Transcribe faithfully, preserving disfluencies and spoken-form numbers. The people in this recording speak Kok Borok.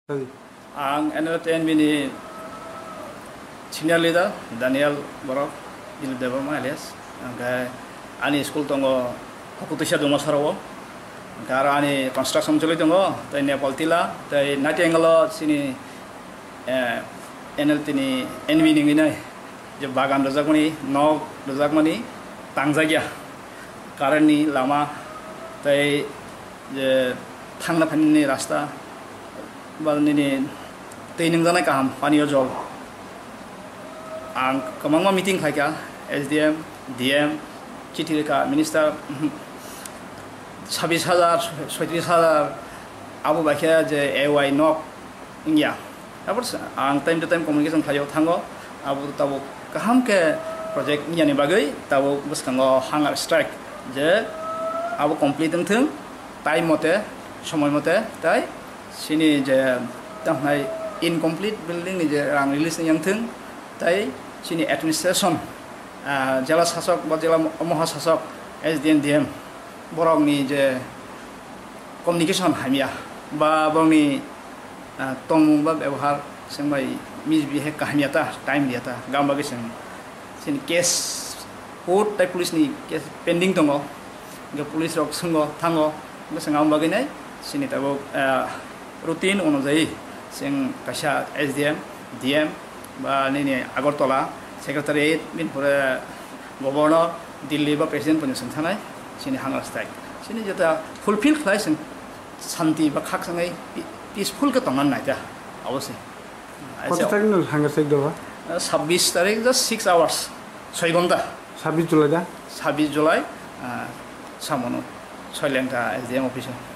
Ang N L T N B ni senior leader Daniel Borok, Dilip Debbarma alias. Hwnkhe ani school tongo Hakutuisa Dumasarao. Hwnkhe aro ani construction choli tongo, tei Nepal Tila, tei Nightingale o chini, eh, N L T ni N B ni wngwi nai. Je bagan rwjakmani, nok rwjakmani tangjak ya, current ni lama, tei je thangna phainani rasta, ba nini twi nungjaknai kaham, paniyo jol. Ang kwbangma meeting khlaikha, S D M, D M, chithi rwkha, minister, sabis hajar, soitris hajar, abo bai khe je A Y nok wngya. Abo se ang time to time communication khlaio thango. Abo tabuk kaham khe project wngya ni bagwi tabuk bwskango hunger strike je abo complete wngthung time mote, somoi mote, tai chini je tamo hwnai incomplete building ni je rang release wngya wngthung tai chini administration, ah, jela sasok ba jela mohasasok, S D M, D M borok ni je communication hamya ba borokni, ah, tongmung ba bebohar chwng bai miss bihai kaham ya ta, time ya ta, gam bagwi chwng chini case court tai police ni case pending tongo, hwnkhe police rok swngo thango, hwnkhe chwng aboni bagwi nai chini tabuk, ah, routine onujai chwng kaisa S D M, D M ba nini Agartala secretariat, bini pore governor, Delhi ba president pono chwng thanai chini hunger strike. Chini jeta fulfill khlai chwng santi ba khakchangwi pi-, peaceful khe tongna naita, obviously. Koto tarik no hunger strike doba? Sabbish tarik, just six hours, soi ghonta. Sabbish July da? Sabbish July, ah, samono, soi lengta S D M office o.